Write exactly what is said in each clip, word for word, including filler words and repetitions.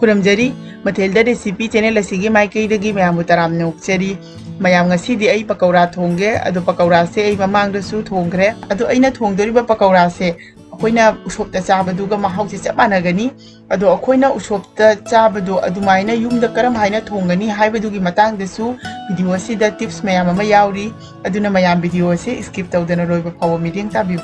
ꯈꯨꯔꯨꯝꯖꯔꯤ꯫ ꯃꯊꯦꯜꯗ recipe channel ꯑꯁꯤꯒꯤ ꯃꯥꯏꯀꯩꯗꯒꯤ ꯃꯌꯥꯝꯕꯨ ꯇꯔꯥꯝꯅ ꯑꯣꯛꯆꯔꯤ꯫ ꯃꯌꯥꯝ, ꯉꯁꯤꯗꯤ ꯑꯩ ꯄꯀꯧꯔꯥ ꯊꯣꯡꯒꯦ꯫ ꯑꯗꯣ ꯄꯀꯧꯔꯥꯁꯦ ꯑꯩ ꯃꯃꯥꯡꯗꯁꯨ ꯊꯣꯡꯈ꯭ꯔꯦ꯫ ꯑꯗꯣ ꯑꯩꯅ ꯊꯣꯡꯗꯣꯔꯤꯕ ꯄꯀꯧꯔꯥꯁꯦ ꯑꯩꯈꯣꯏꯅ ꯎꯁꯣꯞꯇ ꯆꯥꯕꯗꯨꯒ ꯃꯍꯥꯎꯁꯦ ꯆꯞ ꯃꯥꯟꯅꯒꯅꯤ꯫ ꯑꯗꯣ ꯑꯩꯈꯣꯏꯅ ꯎꯁꯣꯞꯇ ꯆꯥꯕꯗꯣ ꯑꯗꯨꯃꯥꯏꯅ ꯌꯨꯝꯗ ꯀꯔꯝ ꯍꯥꯏꯅ ꯊꯣꯡꯒꯅꯤ ꯍꯥꯏꯕꯗꯨꯒꯤ ꯃꯇꯥꯡꯗꯁꯨ ꯚꯤꯗꯤꯑꯣ ꯑꯁꯤꯗ ꯇꯤꯞꯁ ꯃꯌꯥꯝ ꯑꯃ ꯌꯥꯎꯔꯤ꯫ ꯑꯗꯨꯅ ꯃꯌꯥꯝ ꯚꯤꯗꯤꯑꯣ ꯑꯁꯤ ꯁ꯭ꯀꯤꯞ ꯇꯧꯗꯅ ꯂꯣꯏꯕ ꯐꯥꯎꯕ ꯃꯤꯠꯌꯦꯡ ꯇꯥꯕꯤꯌꯨ꯫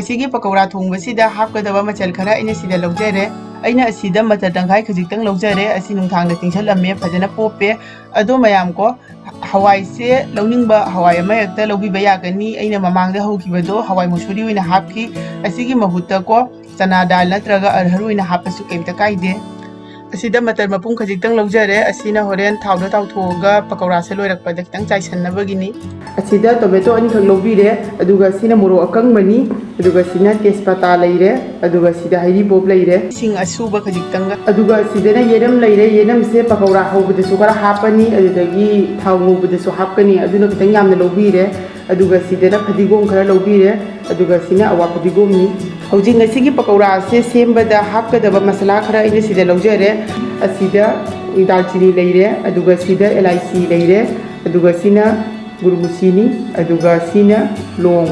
ꯉꯁꯤꯒꯤ ꯄꯀꯧꯔꯥ ꯊꯣꯡꯕꯁꯤꯗ ꯍꯥꯞꯀꯗꯕ ꯃꯆꯜ ꯈꯔ ꯑꯩꯅ ꯁꯤꯗ ꯂꯧꯖꯔꯦ꯫ ꯑꯩꯅ ꯑꯁꯤꯗ ꯃꯆꯜ ꯇꯪꯈꯥꯏ ꯈꯖꯤꯛꯇꯪ ꯂꯧꯖꯔꯦ꯫ ꯑꯁꯤ ꯅꯨꯡꯊꯥꯡꯗ ꯇꯤꯡꯁꯜꯂꯝꯃꯦ, ꯐꯖꯅ ꯄꯣꯞꯄꯦ꯫ ꯑꯗꯣ ꯃꯌꯥꯝ ꯀꯣ, ꯍꯋꯥꯏꯁꯦ ꯂꯧꯅꯤꯡꯕ ꯍꯋꯥꯏ ꯑꯃ ꯍꯦꯛꯇ ꯂꯧꯕꯤꯕ ꯌꯥꯒꯅꯤ꯫ ꯑꯩꯅ ꯃꯃꯥꯡꯗ ꯍꯧꯈꯤꯕꯗꯣ ꯍꯋꯥꯏ ꯃꯨꯁꯨꯔꯤ ꯑꯣꯏꯅ ꯍꯥꯞꯈꯤ꯫ ꯑꯁꯤꯒꯤ ꯃꯍꯨꯠꯇ ꯀꯣ, ꯆꯅꯥ ꯗꯥꯜ ꯅꯠꯇ꯭ꯔꯒ ꯑꯔꯍꯔ ꯑꯣꯏꯅ ꯍꯥꯞꯄꯁꯨ ꯀꯩꯝꯇ ꯀꯥꯏꯗꯦ꯫ ꯑꯁꯤꯗ ꯃꯇꯔ ꯃꯄꯨꯝ ꯈꯖꯤꯛꯇꯪ ꯂꯧꯖꯔꯦ꯫ ꯑꯁꯤꯅ ꯍꯣꯔꯦꯟ ꯊꯥꯎꯗ ꯇꯥꯎꯊꯣꯛꯑꯒ ꯄꯀꯧꯔꯥꯁꯦ ꯂꯣꯏꯔꯛꯄꯗ ꯈꯤꯇꯪ ꯆꯥꯏꯁꯟꯅꯕꯒꯤꯅꯤ꯫ ꯑꯁꯤꯗ ꯇꯣꯃꯦꯇꯣ ꯑꯅꯤꯈꯛ ꯂꯧꯕꯤꯔꯦ, ꯑꯗꯨꯒ ꯁꯤꯅ ꯃꯣꯔꯣꯛ ꯑꯀꯪꯕꯅꯤ, ꯑꯗꯨꯒ ꯁꯤꯅ ꯇꯦꯖꯄꯇꯥ ꯂꯩꯔꯦ, ꯑꯗꯨꯒ ꯁꯤꯗ ꯍꯩꯔꯤꯕꯣꯞ ꯂꯩꯔꯦ꯫ ꯏꯁꯤꯡ ꯑꯁꯨꯕ ꯈꯖꯤꯛꯇꯪꯒ꯫ ꯑꯗꯨꯒ ꯁꯤꯗꯅ ꯌꯦꯅꯝ ꯂꯩꯔꯦ꯫ ꯌꯦꯅꯝꯁꯦ ꯄꯀꯧꯔꯥ ꯍꯧꯕꯗꯁꯨ ꯈꯔ ꯍꯥꯞꯄꯅꯤ, ꯑꯗꯨꯗꯒꯤ ꯊꯥꯎ ꯉꯧꯕꯗꯁꯨ ꯍꯥꯞꯀꯅꯤ, ꯑꯗꯨꯅ ꯈꯤꯇꯪ ꯌꯥꯝꯅ ꯂꯧꯕꯤꯔꯦ꯫ ꯑꯗꯨꯒ ꯁꯤꯗꯅ ꯐꯗꯤꯒꯣꯝ ꯈꯔ ꯂꯧꯕꯤꯔꯦ, ꯑꯗꯨꯒ ꯁꯤꯅ ꯑꯋꯥ ꯐꯗꯤꯒꯣꯝꯅꯤ꯫ ꯍꯧꯖꯤꯛ ꯉꯁꯤꯒꯤ ꯄꯀꯧꯔꯥꯁꯦ ꯁꯦꯝꯕꯗ ꯍꯥꯞꯀꯗꯕ ꯃꯁꯥꯂꯥ ꯈꯔ ꯑꯩꯅ ꯁꯤꯗ ꯂꯧꯖꯔꯦ꯫ ꯑꯁꯤꯗ ꯗꯥꯜꯆꯤꯅꯤ ꯂꯩꯔꯦ, ꯑꯗꯨꯒ ꯁꯤꯗ ꯑꯦꯂꯥꯏꯆꯤ ꯂꯩꯔꯦ, ꯑꯗꯨꯒ ꯁꯤꯅ ꯒꯨꯔꯃꯨꯁꯤꯅꯤ, ꯑꯗꯨꯒ ꯁꯤꯅ ꯂꯣꯡ꯫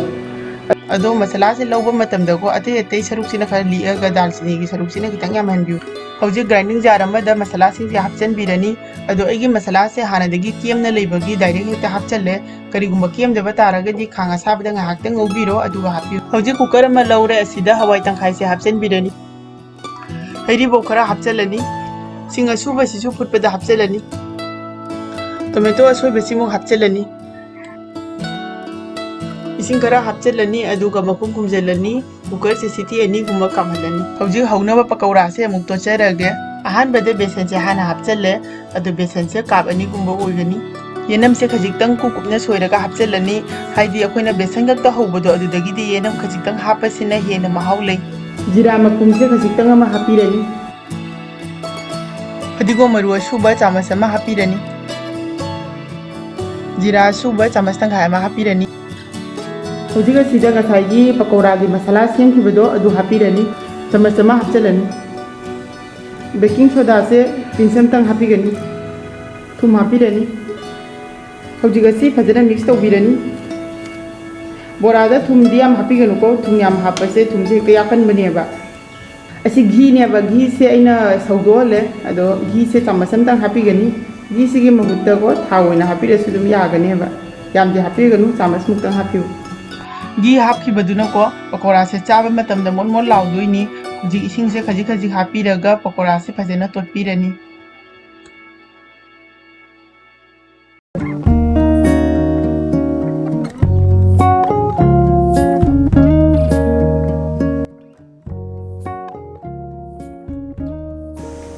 ꯑꯗꯣ ꯃꯁꯥꯂꯥꯁꯦ ꯂꯧꯕ ꯃꯇꯝꯗꯀꯣ, ꯑꯇꯩ ꯑꯇꯩ ꯁꯔꯨꯛꯁꯤꯅ ꯈꯔ ꯂꯤꯛꯑꯒ ꯗꯥꯜꯆꯤꯅꯤꯒꯤ ꯁꯔꯨꯛꯁꯤꯅ ꯈꯤꯇꯪ ꯌꯥꯝꯍꯟꯕꯤꯌꯨ꯫ ꯍꯧꯖꯤꯛ ꯒ꯭ꯔꯥꯏꯟꯗꯤꯡ ꯖꯥꯔ ꯑꯃꯗ ꯃꯁꯥꯂꯥꯁꯤꯡꯁꯦ ꯍꯥꯞꯆꯤꯟꯕꯤꯔꯅꯤ꯫ ꯑꯗꯣ ꯑꯩꯒꯤ ꯃꯁꯥꯂꯥꯁꯦ ꯍꯥꯟꯅꯗꯒꯤ ꯀꯦꯝꯅ ꯂꯩꯕꯒꯤ ꯗꯥꯏꯔꯦꯛ ꯍꯦꯛꯇ ꯍꯥꯞꯆꯜꯂꯦ꯫ ꯀꯔꯤꯒꯨꯝꯕ ꯀꯦꯝꯗꯕ ꯇꯥꯔꯒꯗꯤ ꯈꯥꯡ ꯑꯁꯥꯕꯗ ꯉꯥꯏꯍꯥꯛꯇꯪ ꯉꯧꯕꯤꯔꯣ, ꯑꯗꯨꯒ ꯍꯥꯞꯄꯤꯌꯨ꯫ ꯍꯧꯖꯤꯛ ꯀꯨꯀꯔ ꯑꯃ ꯂꯧꯔꯦ, ꯑꯁꯤꯗ ꯍꯋꯥꯏ ꯇꯪꯈꯥꯏꯁꯦ ꯍꯥꯞꯆꯤꯟꯕꯤꯔꯅꯤ꯫ ꯍꯩꯔꯤꯕꯣꯞ ꯈꯔ ꯍꯥꯞꯆꯤꯜꯂꯅꯤ꯫ ꯁꯤꯡ ꯑꯁꯨꯕꯁꯤꯁꯨ ꯐꯨꯠꯄꯗ ꯍꯥꯞꯆꯤꯜꯂꯅꯤ꯫ ꯇꯣꯃꯦꯇꯣ ꯑꯁꯣꯏꯕꯁꯤꯃꯨꯛ ꯍꯥꯞꯆꯤꯜꯂꯅꯤ꯫ ꯏꯁꯤꯡ ꯈꯔ ꯍꯥꯞꯆꯤꯜꯂꯅꯤ, ꯑꯗꯨꯒ ꯃꯈꯨꯝ ꯈꯨꯝꯖꯤꯜꯂꯅꯤ꯫ ꯀꯨꯀꯔꯁꯦ ꯁꯤꯇꯤ ꯑꯅꯤꯒꯨꯝꯕ ꯀꯥꯝꯍꯜꯂꯅꯤ꯫ ꯍꯧꯖꯤꯛ ꯍꯧꯅꯕ ꯄꯀꯧꯔꯥꯁꯦ ꯑꯃꯨꯛ ꯇꯣꯠꯆꯔꯒꯦ꯫ ꯑꯍꯥꯟꯕꯗ ꯕꯦꯁꯟꯁꯦ ꯍꯥꯟꯅ ꯍꯥꯞꯆꯜꯂꯦ, ꯑꯗꯨ ꯕꯦꯁꯟꯁꯦ ꯀꯥꯞ ꯑꯅꯤꯒꯨꯝꯕ ꯑꯣꯏꯒꯅꯤ꯫ ꯌꯦꯅꯝꯁꯦ ꯈꯖꯤꯛꯇꯪ ꯀꯨꯞ ꯀꯨꯞꯅ ꯁꯣꯏꯔꯒ ꯍꯥꯞꯆꯜꯂꯅꯤ, ꯍꯥꯏꯗꯤ ꯑꯩꯈꯣꯏꯅ ꯕꯦꯁꯟ ꯈꯛꯇ ꯍꯧꯕꯗꯣ ꯑꯗꯨꯗꯒꯤꯗꯤ ꯌꯦꯅꯝ ꯈꯖꯤꯛꯇꯪ ꯍꯥꯞꯄꯁꯤꯅ ꯍꯦꯟꯅ ꯃꯍꯥꯎ ꯂꯩ꯫ ꯖꯤꯔꯥ ꯃꯄꯨꯝꯁꯦ ꯈꯖꯤꯛꯇꯪ ꯑꯃ ꯍꯥꯞꯄꯤꯔꯅꯤ꯫ ꯐꯗꯤꯒꯣꯝ ꯃꯔꯨ ꯑꯁꯨꯕ ꯆꯥꯃꯁ ꯑꯃ ꯍꯥꯞꯄꯤꯔꯅꯤ꯫ ꯖꯤꯔꯥ ꯑꯁꯨꯕ ꯆꯥꯃꯁ ꯇꯪꯈꯥꯏ ꯑꯃ ꯍꯥꯞꯄꯤꯔꯅꯤ꯫ ꯍꯧꯖꯤꯛ ꯑꯁꯤꯗ ꯉꯁꯥꯏꯒꯤ ꯄꯀꯧꯔꯥꯒꯤ ꯃꯁꯥꯂꯥ ꯁꯦꯝꯈꯤꯕꯗꯣ ꯑꯗꯨ ꯍꯥꯞꯄꯤꯔꯅꯤ꯫ ꯆꯃꯁ ꯑꯃ ꯍꯥꯞꯆꯤꯜꯂꯅꯤ꯫ ꯕꯦꯀꯤꯡ ꯁꯣꯗꯥꯁꯦ ꯄꯤꯟꯁ ꯑꯃꯇꯪ ꯍꯥꯞꯄꯤꯒꯅꯤ꯫ ꯊꯨꯝ ꯍꯥꯞꯄꯤꯔꯅꯤ꯫ ꯍꯧꯖꯤꯛ ꯑꯁꯤ ꯐꯖꯅ ꯃꯤꯛꯁ ꯇꯧꯕꯤꯔꯅꯤ꯫ ꯕꯣꯔꯥꯗ ꯊꯨꯝꯗꯤ ꯌꯥꯝ ꯍꯥꯞꯄꯤꯒꯅꯨꯀꯣ, ꯊꯨꯝ ꯌꯥꯝ ꯍꯥꯞꯄꯁꯦ ꯊꯨꯝꯁꯦ ꯍꯦꯛꯇ ꯌꯥꯛꯀꯟꯕꯅꯦꯕ꯫ ꯑꯁꯤ ꯘꯤꯅꯦꯕ, ꯘꯤꯁꯦ ꯑꯩꯅ ꯁꯧꯗꯣꯛꯍꯜꯂꯦ꯫ ꯑꯗꯣ ꯘꯤꯁꯦ ꯆꯥꯃꯁ ꯑꯃꯇꯪ ꯍꯥꯞꯄꯤꯒꯅꯤ꯫ ꯘꯤꯁꯤꯒꯤ ꯃꯍꯨꯠꯇꯀꯣ ꯊꯥꯎ ꯑꯣꯏꯅ ꯍꯥꯞꯄꯤꯔꯁꯨ ꯑꯗꯨꯝ ꯌꯥꯒꯅꯦꯕ꯫ ꯌꯥꯝꯗꯤ ꯍꯥꯞꯄꯤꯒꯅꯨ, ꯆꯥꯃꯁꯃꯨꯛꯇꯪ ꯍꯥꯞꯄꯤꯌꯨ꯫ ꯘꯤ ꯍꯥꯞꯈꯤꯕꯗꯨꯅꯀꯣ ꯄꯀꯧꯔꯥꯁꯦ ꯆꯥꯕ ꯃꯇꯝꯗ ꯃꯣꯟ ꯃꯣꯟ ꯂꯥꯎꯗꯣꯏꯅꯤ꯫ ꯍꯧꯖꯤꯛ ꯏꯁꯤꯡꯁꯦ ꯈꯖꯤꯛ ꯈꯖꯤꯛ ꯍꯥꯞꯄꯤꯔꯒ ꯄꯀꯧꯔꯥꯁꯦ ꯐꯖꯅ ꯇꯣꯠꯄꯤꯔꯅꯤ꯫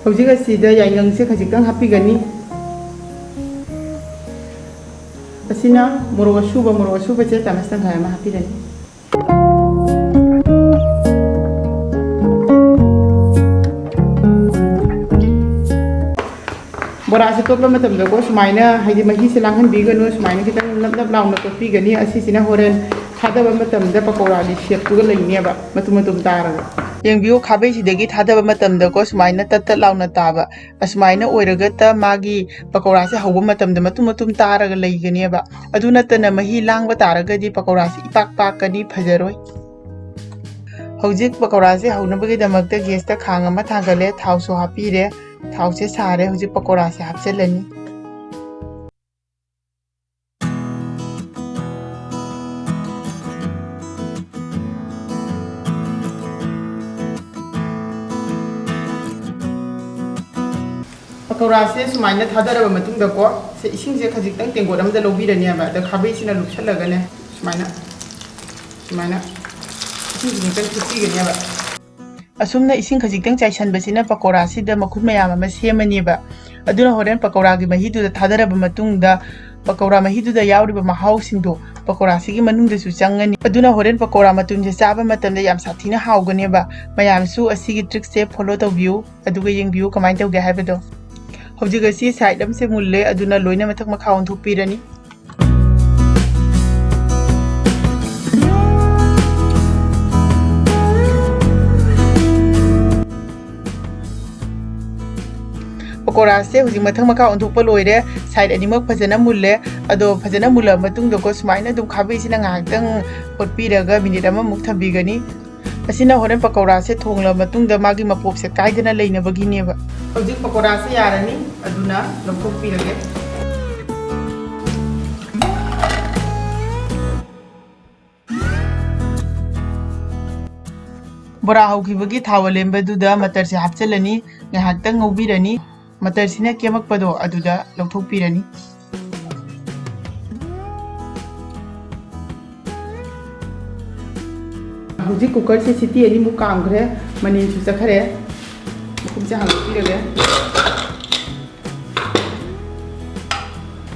ꯍꯧꯖꯤꯛ ꯑꯁꯤꯗ ꯌꯥꯏꯉꯪꯁꯦ ꯈꯖꯤꯛꯇꯪ ꯍꯥꯞꯄꯤꯒꯅꯤ꯫ ꯑꯁꯤꯅ ꯃꯣꯔꯣꯛ ꯑꯁꯨꯕ, ꯃꯣꯔꯣꯛ ꯑꯁꯨꯕꯁꯦ ꯆꯥꯃꯁ ꯇꯪꯈꯥꯏ ꯑꯃ ꯍꯥꯞꯄꯤꯔꯅꯤ꯫ ꯕꯣꯔꯥꯁꯦ ꯇꯣꯠꯄ ꯃꯇꯝꯗꯀꯣ ꯁꯨꯃꯥꯏꯅ, ꯍꯥꯏꯗꯤ, ꯃꯍꯤꯁꯦ ꯂꯥꯡꯍꯟꯕꯤꯒꯅꯨ, ꯁꯨꯃꯥꯏꯅ ꯈꯤꯇꯪ ꯅꯞ ꯅꯞ ꯂꯥꯎꯅ ꯇꯣꯠꯄꯤꯒꯅꯤ꯫ ꯑꯁꯤꯁꯤꯅ ꯍꯣꯔꯦꯟ ꯊꯥꯗꯕ ꯃꯇꯝꯗ ꯄꯀꯧꯔꯥꯒꯤ ꯁꯦꯞꯇꯨꯒ ꯂꯩꯅꯦꯕ, ꯃꯇꯨꯝ ꯃꯇꯨꯝ ꯇꯥꯔꯒ꯫ ꯌꯦꯡꯕꯤꯌꯨ, ꯈꯥꯕꯩꯁꯤꯗꯒꯤ ꯊꯥꯗꯕ ꯃꯇꯝꯗꯀꯣ ꯁꯨꯃꯥꯏꯅ ꯇꯠ ꯇꯠ ꯂꯥꯎꯅ ꯇꯥꯕ, ꯑꯁꯨꯃꯥꯏꯅ ꯑꯣꯏꯔꯒꯇ ꯃꯥꯒꯤ ꯄꯀꯧꯔꯥꯁꯦ ꯍꯧꯕ ꯃꯇꯝꯗ ꯃꯇꯨꯝ ꯃꯇꯨꯝ ꯇꯥꯔꯒ ꯂꯩꯒꯅꯦꯕ꯫ ꯑꯗꯨ ꯅꯠꯇꯅ ꯃꯍꯤ ꯂꯥꯡꯕ ꯇꯥꯔꯒꯗꯤ ꯄꯀꯧꯔꯥꯁꯦ ꯏꯄꯥꯛ ꯄꯥꯛꯀꯅꯤ, ꯐꯖꯔꯣꯏ꯫ ꯍꯧꯖꯤꯛ ꯄꯀꯧꯔꯥꯁꯦ ꯍꯧꯅꯕꯒꯤꯗꯃꯛꯇ ꯒꯦꯁꯇ ꯈꯥꯡ ꯑꯃ ꯊꯥꯡꯒꯠꯂꯦ, ꯊꯥꯎꯁꯨ ꯍꯥꯞꯄꯤꯔꯦ꯫ ꯊꯥꯎꯁꯦ ꯁꯥꯔꯦ, ꯍꯧꯖꯤꯛ ꯄꯀꯧꯔꯥꯁꯦ ꯍꯥꯞꯆꯤꯜꯂꯅꯤ꯫ ꯄꯀꯧꯔꯥꯁꯦ ꯁꯨꯃꯥꯏꯅ ꯊꯥꯗꯔꯕ ꯃꯇꯨꯡꯗꯀꯣ, ꯁꯦ ꯏꯁꯤꯡꯁꯦ ꯈꯖꯤꯛꯇꯪ ꯇꯦꯡꯀꯣꯠ ꯑꯃꯗ ꯂꯧꯕꯤꯔꯅꯦꯕ꯫ ꯑꯗ ꯈꯥꯕꯩꯁꯤꯅ ꯂꯨꯞꯁꯜꯂꯒꯅꯦ, ꯁꯨꯃꯥꯏꯅ, ꯁꯨꯃꯥꯏꯅ ꯏꯁꯤꯡ ꯈꯖꯤꯛꯇꯪ ꯊꯤꯠꯄꯤꯒꯅꯦꯕ꯫ ꯑꯁꯨꯝꯅ ꯏꯁꯤꯡ ꯈꯖꯤꯛꯇꯪ ꯆꯥꯏꯁꯟꯕꯁꯤꯅ ꯄꯀꯧꯔꯥꯁꯤꯗ ꯃꯈꯨꯟ ꯃꯌꯥꯝ ꯑꯃ ꯁꯦꯝꯃꯅꯦꯕ꯫ ꯑꯗꯨꯅ ꯍꯣꯔꯦꯟ ꯄꯀꯧꯔꯥꯒꯤ ꯃꯍꯤꯗꯨꯗ ꯊꯥꯗꯔꯕ ꯃꯇꯨꯡꯗ ꯄꯀꯧꯔꯥ ꯃꯍꯤꯗꯨꯗ ꯌꯥꯎꯔꯤꯕ ꯃꯍꯥꯎꯁꯤꯡꯗꯣ ꯄꯀꯧꯔꯥꯁꯤꯒꯤ ꯃꯅꯨꯡꯗꯁꯨ ꯆꯪꯉꯅꯤ꯫ ꯑꯗꯨꯅ ꯍꯣꯔꯦꯟ ꯄꯀꯧꯔꯥ ꯃꯇꯨꯝꯁꯦ ꯆꯥꯕ ꯃꯇꯝꯗ ꯌꯥꯝ ꯁꯥꯊꯤꯅ ꯍꯥꯎꯒꯅꯦꯕ꯫ ꯃꯌꯥꯝꯁꯨ ꯑꯁꯤꯒꯤ ꯇ꯭ꯔꯤꯛꯁꯦ ꯐꯣꯂꯣ ꯇꯧꯕꯤꯌꯨ, ꯑꯗꯨꯒ ꯌꯦꯡꯕꯤꯌꯨ ꯀꯃꯥꯏꯅ ꯇꯧꯒꯦ ꯍꯥꯏꯕꯗꯣ꯫ ꯍꯧꯖꯤꯛ ꯑꯁꯤ ꯁꯥꯏꯠ ꯑꯃꯁꯦ ꯃꯨꯜꯂꯦ, ꯑꯗꯨꯅ ꯂꯣꯏꯅ ꯃꯊꯛ ꯃꯈꯥ ꯑꯣꯟꯊꯣꯛꯄꯤꯔꯅꯤ꯫ ꯄꯀꯣꯔꯥꯁꯦ ꯍꯧꯖꯤꯛ ꯃꯊꯪ ꯃꯈꯥ ꯑꯣꯟꯊꯣꯛꯄ ꯂꯣꯏꯔꯦ꯫ ꯁꯥꯏꯠ ꯑꯅꯤꯃꯛ ꯐꯖꯅ ꯃꯨꯜꯂꯦ꯫ ꯑꯗꯣ ꯐꯖꯅ ꯃꯨꯜꯂꯕ ꯃꯇꯨꯡꯗꯀꯣ, ꯁꯨꯃꯥꯏꯅ ꯑꯗꯨꯝ ꯈꯥꯕꯩꯁꯤꯅ ꯉꯥꯏꯍꯥꯛꯇꯪ ꯑꯣꯠꯄꯤꯔꯒ ꯃꯤꯅꯤꯠ ꯑꯃꯃꯨꯛ ꯊꯝꯕꯤꯒꯅꯤ꯫ ꯑꯁꯤꯅ ꯍꯣꯔꯦꯟ ꯄꯀꯧꯔꯥꯁꯦ ꯊꯣꯡꯂꯕ ꯃꯇꯨꯡꯗ ꯃꯥꯒꯤ ꯃꯄꯣꯞꯁꯦ ꯀꯥꯏꯗꯅ ꯂꯩꯅꯕꯒꯤꯅꯦꯕ꯫ ꯍꯧꯖꯤꯛ ꯄꯀꯧꯔꯥꯁꯦ ꯌꯥꯔꯅꯤ, ꯑꯗꯨꯅ ꯂꯧꯊꯣꯛꯄꯤꯔꯒꯦ꯫ ꯕꯣꯔꯥ ꯍꯧꯈꯤꯕꯒꯤ ꯊꯥꯎ ꯑꯂꯦꯝꯕꯗꯨꯗ ꯃꯇꯔꯁꯦ ꯍꯥꯞꯆꯤꯜꯂꯅꯤ, ꯉꯥꯏꯍꯥꯛꯇꯪ ꯉꯧꯕꯤꯔꯅꯤ꯫ ꯃꯇꯔꯁꯤꯅ ꯀꯦꯝꯃꯛꯄꯗꯣ ꯑꯗꯨꯗ ꯂꯧꯊꯣꯛꯄꯤꯔꯅꯤ꯫ ꯍꯧꯖꯤꯛ ꯀꯨꯀꯔꯁꯦ ꯁꯤꯇꯤ ꯑꯅꯤꯃꯨꯛ ꯀꯥꯝꯈ꯭ꯔꯦ, ꯃꯅꯤꯟꯁꯨ ꯆꯠꯈ꯭ꯔꯦ꯫ ꯃꯈꯨꯝꯁꯦ ꯍꯥꯡꯗꯣꯛꯄꯤꯔꯒꯦ꯫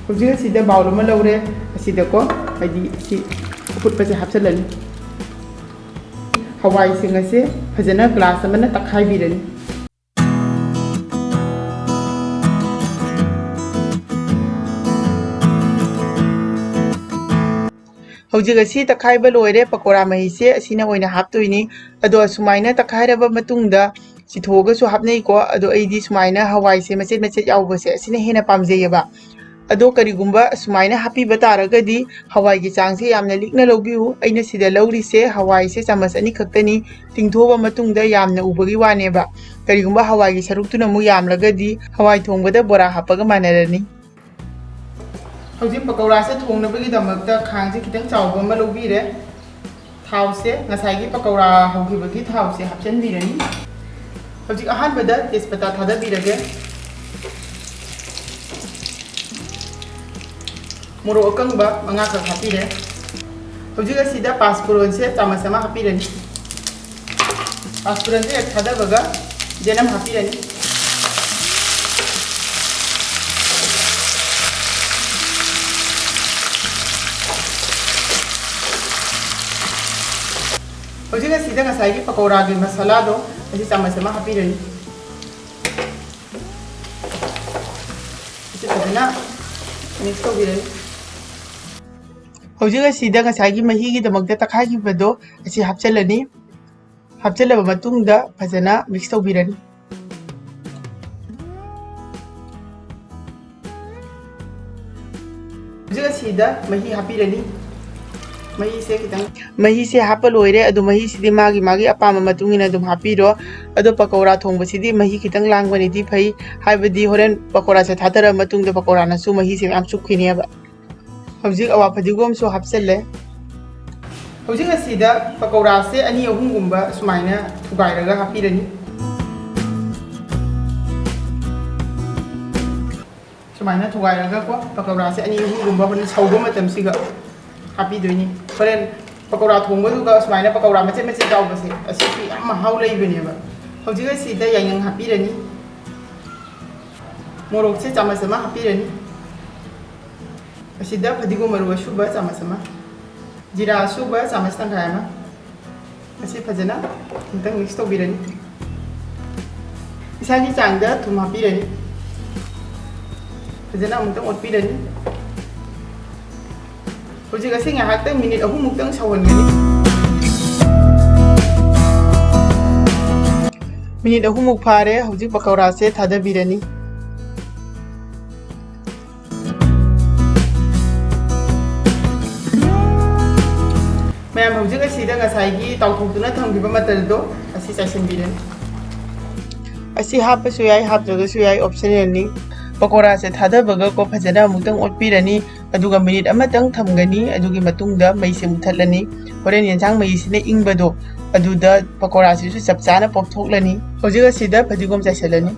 ꯍꯧꯖꯤꯛ ꯑꯁꯤꯗ ꯕꯥꯎꯜ ꯑꯃ ꯂꯧꯔꯦ, ꯑꯁꯤꯗꯀꯣ, ꯍꯥꯏꯗꯤ ꯁꯤ ꯑꯐꯨꯠꯄꯁꯦ ꯍꯥꯞꯆꯤꯜꯂꯅꯤ꯫ ꯍꯋꯥꯏꯁꯤꯡ ꯑꯁꯦ ꯐꯖꯅ ꯒ꯭ꯂꯥꯁ ꯑꯃꯅ ꯇꯛꯈꯥꯏꯕꯤꯔꯅꯤ꯫ ꯍꯧꯖꯤꯛ ꯑꯁꯤ ꯇꯛꯈꯥꯏꯕ ꯂꯣꯏꯔꯦ꯫ ꯄꯀꯧꯔꯥ ꯃꯍꯤꯁꯦ ꯑꯁꯤꯅ ꯑꯣꯏꯅ ꯍꯥꯞꯇꯣꯏꯅꯤ꯫ ꯑꯗꯣ ꯑꯁꯨꯃꯥꯏꯅ ꯇꯛꯈꯥꯏꯔꯕ ꯃꯇꯨꯡꯗ ꯆꯤꯊꯣꯛꯑꯒꯁꯨ ꯍꯥꯞꯅꯩꯀꯣ꯫ ꯑꯗꯣ ꯑꯩꯗꯤ ꯁꯨꯃꯥꯏꯅ ꯍꯋꯥꯏꯁꯦ ꯃꯆꯦꯠ ꯃꯆꯦꯠ ꯌꯥꯎꯕꯁꯦ ꯑꯁꯤꯅ ꯍꯦꯟꯅ ꯄꯥꯝꯖꯩꯌꯦꯕ꯫ ꯑꯗꯣ ꯀꯔꯤꯒꯨꯝꯕ ꯁꯨꯃꯥꯏꯅ ꯍꯥꯞꯄꯤꯕ ꯇꯥꯔꯒꯗꯤ ꯍꯋꯥꯏꯒꯤ ꯆꯥꯡꯁꯦ ꯌꯥꯝꯅ ꯂꯤꯛꯅ ꯂꯧꯕꯤꯌꯨ꯫ ꯑꯩꯅ ꯁꯤꯗ ꯂꯧꯔꯤꯁꯦ ꯍꯋꯥꯏꯁꯦ ꯆꯥꯃꯁ ꯑꯅꯤ ꯈꯛꯇꯅꯤ꯫ ꯇꯤꯡꯊꯣꯛꯑꯕ ꯃꯇꯨꯡꯗ ꯌꯥꯝꯅ ꯎꯕꯒꯤ ꯋꯥꯅꯦꯕ꯫ ꯀꯔꯤꯒꯨꯝꯕ ꯍꯋꯥꯏꯒꯤ ꯁꯔꯨꯛꯇꯨꯅ ꯑꯃꯨꯛ ꯌꯥꯝꯂꯒꯗꯤ ꯍꯋꯥꯏ ꯊꯣꯡꯕꯗ ꯕꯣꯔꯥ ꯍꯥꯞꯄꯒ ꯃꯥꯟꯅꯔꯅꯤ꯫ ꯍꯧꯖꯤꯛ ꯄꯀꯧꯔꯥꯁꯦ ꯊꯣꯡꯅꯕꯒꯤꯗꯃꯛꯇ ꯈꯥꯡꯁꯦ ꯈꯤꯇꯪ ꯆꯥꯎꯕ ꯑꯃ ꯂꯧꯕꯤꯔꯦ꯫ ꯊꯥꯎꯁꯦ ꯉꯁꯥꯏꯒꯤ ꯄꯀꯧꯔꯥ ꯍꯧꯈꯤꯕꯒꯤ ꯊꯥꯎꯁꯦ ꯍꯥꯞꯆꯤꯟꯕꯤꯔꯅꯤ꯫ ꯍꯧꯖꯤꯛ ꯑꯍꯥꯟꯕꯗ ꯇꯦꯖꯄꯇꯥ ꯊꯥꯗꯕꯤꯔꯒꯦ꯫ ꯃꯣꯔꯣꯛ ꯑꯀꯪꯕ ꯃꯉꯥꯈꯛ ꯍꯥꯞꯄꯤꯔꯦ꯫ ꯍꯧꯖꯤꯛ ꯑꯁꯤꯗ ꯄꯥꯁꯄꯨꯔꯣꯟꯁꯦ ꯆꯥꯃꯁ ꯑꯃ ꯍꯥꯞꯄꯤꯔꯅꯤ꯫ ꯄꯥꯁꯄꯨꯔꯟꯁꯦ ꯍꯦꯛ ꯊꯥꯗꯕꯒ ꯌꯦꯅꯝ ꯍꯥꯞꯄꯤꯔꯅꯤ꯫ ꯍꯧꯖꯤꯛ ꯑꯁꯤꯗ ꯉꯁꯥꯏꯒꯤ ꯄꯀꯧꯔꯥꯒꯤ ꯃꯁꯥꯂꯥꯗꯣ ꯑꯁꯤ ꯆꯥꯃꯁ ꯑꯃ ꯍꯥꯞꯄꯤꯔꯅꯤ꯫ ꯑꯁꯤ ꯐꯖꯅ ꯃꯤꯛꯁ ꯇꯧꯕꯤꯔꯅꯤ꯫ ꯍꯧꯖꯤꯛ ꯑꯁꯤꯗ ꯉꯁꯥꯏꯒꯤ ꯃꯍꯤꯒꯤꯗꯃꯛꯇ ꯇꯛꯈꯥꯏꯈꯤꯕꯗꯣ ꯑꯁꯤ ꯍꯥꯞꯆꯤꯜꯂꯅꯤ꯫ ꯍꯥꯞꯆꯤꯜꯂꯕ ꯃꯇꯨꯡꯗ ꯐꯖꯅ ꯃꯤꯛꯁ ꯇꯧꯕꯤꯔꯅꯤ꯫ ꯁꯤꯗ ꯃꯍꯤ ꯍꯥꯞꯄꯤꯔꯅꯤ꯫ ꯃꯍꯤꯁꯦ ꯈꯤꯇꯪ ꯃꯍꯤꯁꯦ ꯍꯥꯞꯄ ꯂꯣꯏꯔꯦ꯫ ꯑꯗꯨ ꯃꯍꯤꯁꯤꯗꯤ ꯃꯥꯒꯤ ꯃꯥꯒꯤ ꯑꯄꯥꯝꯕ ꯃꯇꯨꯡ ꯏꯟꯅ ꯑꯗꯨꯝ ꯍꯥꯞꯄꯤꯔꯣ꯫ ꯑꯗꯣ ꯄꯀꯧꯔꯥ ꯊꯣꯡꯕꯁꯤꯗꯤ ꯃꯍꯤ ꯈꯤꯇꯪ ꯂꯥꯡꯕꯅꯗꯤ ꯐꯩ꯫ ꯍꯥꯏꯕꯗꯤ ꯍꯣꯔꯦꯟ ꯄꯀꯧꯔꯥꯁꯦ ꯊꯥꯗꯔ ꯃꯇꯨꯡꯗ ꯄꯀꯧꯔꯥꯅꯁꯨ ꯃꯍꯤꯁꯦ ꯃꯌꯥꯝ ꯆꯨꯞꯈꯤꯅꯦꯕ꯫ ꯍꯧꯖꯤꯛ ꯑꯋꯥ ꯐꯗꯤꯒꯣꯝꯁꯨ ꯍꯥꯞꯆꯜꯂꯦ꯫ ꯍꯧꯖꯤꯛ ꯑꯁꯤꯗ ꯄꯀꯧꯔꯥꯁꯦ ꯑꯅꯤ ꯑꯍꯨꯝꯒꯨꯝꯕ ꯁꯨꯃꯥꯏꯅ ꯊꯨꯒꯥꯏꯔꯒ ꯍꯥꯞꯄꯤꯔꯅꯤ꯫ ꯁꯨꯃꯥꯏꯅ ꯊꯨꯒꯥꯏꯔꯒꯀꯣ, ꯄꯀꯧꯔꯥꯁꯦ ꯑꯅꯤ ꯑꯍꯨꯝꯒꯨꯝꯕ ꯍꯣꯔꯦꯟ ꯁꯧꯕ ꯃꯇꯝꯁꯤꯒ ꯍꯥꯞꯄꯤꯗꯣꯏꯅꯤ꯫ ꯍꯣꯔꯦꯟ ꯄꯀꯧꯔꯥ ꯊꯣꯡꯕꯗꯨꯒ ꯁꯨꯃꯥꯏꯅ ꯄꯀꯧꯔꯥ ꯃꯆꯦꯠ ꯃꯆꯦꯠ ꯌꯥꯎꯕꯁꯦ, ꯑꯁꯤꯁꯨ ꯌꯥꯝ ꯃꯍꯥꯎ ꯂꯩꯕꯅꯦꯕ꯫ ꯍꯧꯖꯤꯛ ꯑꯁꯤꯗ ꯌꯥꯏꯉꯪ ꯍꯥꯞꯄꯤꯔꯅꯤ꯫ ꯃꯣꯔꯣꯛꯁꯦ ꯆꯥꯃꯁ ꯑꯃ ꯍꯥꯞꯄꯤꯔꯅꯤ꯫ ꯑꯁꯤꯗ ꯐꯗꯤꯒꯣꯝ ꯃꯔꯨ ꯑꯁꯨꯕ ꯆꯥꯃꯁ ꯑꯃ, ꯖꯤꯔꯥ ꯑꯁꯨꯕ ꯆꯥꯃꯁ ꯇꯪꯈꯥꯏ ꯑꯃ, ꯑꯁꯤ ꯐꯖꯅ ꯑꯃꯨꯛꯇꯪ ꯃꯤꯛꯁ ꯇꯧꯕꯤꯔꯅꯤ꯫ ꯏꯁꯥꯒꯤ ꯆꯥꯡꯗ ꯊꯨꯝ ꯍꯥꯞꯄꯤꯔꯅꯤ꯫ ꯐꯖꯅ ꯑꯃꯨꯛꯇꯪ ꯑꯣꯠꯄꯤꯔꯅꯤ꯫ ꯍꯧꯖꯤꯛ ꯑꯁꯤ ꯉꯥꯏꯍꯥꯛꯇꯪ ꯃꯤꯅꯤꯠ ꯑꯍꯨꯝꯃꯨꯛꯇꯪ ꯁꯧꯍꯟꯒꯅꯤ꯫ ꯃꯤꯅꯤꯠ ꯑꯍꯨꯝꯃꯨꯛ ꯐꯥꯔꯦ꯫ ꯍꯧꯖꯤꯛ ꯄꯀꯧꯔꯥꯁꯦ ꯊꯥꯗꯕꯤꯔꯅꯤ꯫ ꯃꯌꯥꯝ, ꯍꯧꯖꯤꯛ ꯑꯁꯤꯗ ꯉꯁꯥꯏꯒꯤ ꯇꯥꯎꯊꯣꯛꯇꯨꯅ ꯊꯝꯈꯤꯕ ꯃꯆꯜꯗꯣ ꯑꯁꯤ ꯆꯥꯏꯁꯤꯟꯕꯤꯔꯅꯤ꯫ ꯑꯁꯤ ꯍꯥꯞꯄꯁꯨ ꯌꯥꯏ, ꯍꯥꯞꯇ꯭ꯔꯒꯁꯨ ꯌꯥꯏ, ꯑꯣꯞꯁꯅꯦꯜꯅꯤ꯫ ꯄꯀꯧꯔꯥꯁꯦ ꯊꯥꯗꯕꯒ ꯀꯣ ꯐꯖꯅ ꯑꯃꯨꯛꯇꯪ ꯑꯣꯠꯄꯤꯔꯅꯤ꯫ ꯑꯗꯨꯒ ꯃꯤꯅꯤꯠ ꯑꯃꯇꯪ ꯊꯝꯒꯅꯤ꯫ ꯑꯗꯨꯒꯤ ꯃꯇꯨꯡꯗ ꯃꯩꯁꯦ ꯃꯨꯊꯠꯂꯅꯤ꯫ ꯍꯣꯔꯦꯟ ꯌꯦꯟꯁꯥꯡ ꯃꯍꯤꯁꯤꯅ ꯏꯪꯕꯗꯣ, ꯑꯗꯨꯗ ꯄꯀꯧꯔꯥꯁꯤꯁꯨ ꯆꯞ ꯆꯥꯅ ꯄꯣꯞꯊꯣꯛꯂꯅꯤ꯫ ꯍꯧꯖꯤꯛ ꯑꯁꯤꯗ ꯐꯗꯤꯒꯣꯝ ꯆꯥꯏꯁꯤꯜꯂꯅꯤ꯫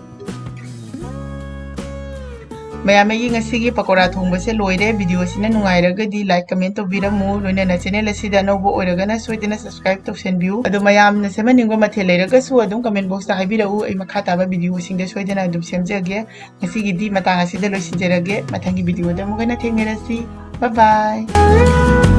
ꯃꯌꯥꯝ, ꯑꯩꯒꯤ ꯉꯁꯤꯒꯤ ꯄꯀꯧꯔꯥ ꯊꯣꯡꯕꯁꯦ ꯂꯣꯏꯔꯦ꯫ ꯚꯤꯗꯤꯑꯣꯁꯤꯅ ꯅꯨꯡꯉꯥꯏꯔꯒꯗꯤ ꯂꯥꯏꯛ, ꯀꯃꯦꯟ ꯇꯧꯕꯤꯔꯝꯃꯨ꯫ ꯂꯣꯏꯅꯅ ꯆꯦꯅꯦꯜ ꯑꯁꯤꯗ ꯑꯅꯧꯕ ꯑꯣꯏꯔꯒꯅ ꯁꯣꯏꯗꯅ ꯁꯕꯁꯀ꯭ꯔꯥꯏꯕ ꯇꯧꯁꯟꯕꯤꯌꯨ꯫ ꯑꯗꯣ ꯃꯌꯥꯝꯅ ꯁꯦꯝꯍꯟꯅꯤꯡꯕ ꯃꯊꯦꯜ ꯂꯩꯔꯒꯁꯨ ꯑꯗꯨꯝ ꯀꯃꯦꯟ ꯕꯣꯛꯁꯇ ꯍꯥꯏꯕꯤꯔꯛꯎ꯫ ꯑꯩ ꯃꯈꯥ ꯇꯥꯕ ꯚꯤꯗꯤꯑꯣꯁꯤꯡꯗ ꯁꯣꯏꯗꯅ ꯑꯗꯨꯝ ꯁꯦꯝꯖꯒꯦ꯫ ꯉꯁꯤꯒꯤꯗꯤ ꯃꯇꯥꯡ ꯑꯁꯤꯗ ꯂꯣꯏꯁꯤꯟꯖꯔꯒꯦ꯫ ꯃꯊꯪꯒꯤ ꯚꯤꯗꯤꯑꯣꯗ ꯑꯃꯨꯛ ꯍꯟꯅ ꯊꯦꯡꯅꯔꯁꯤ꯫ Bye bye꯫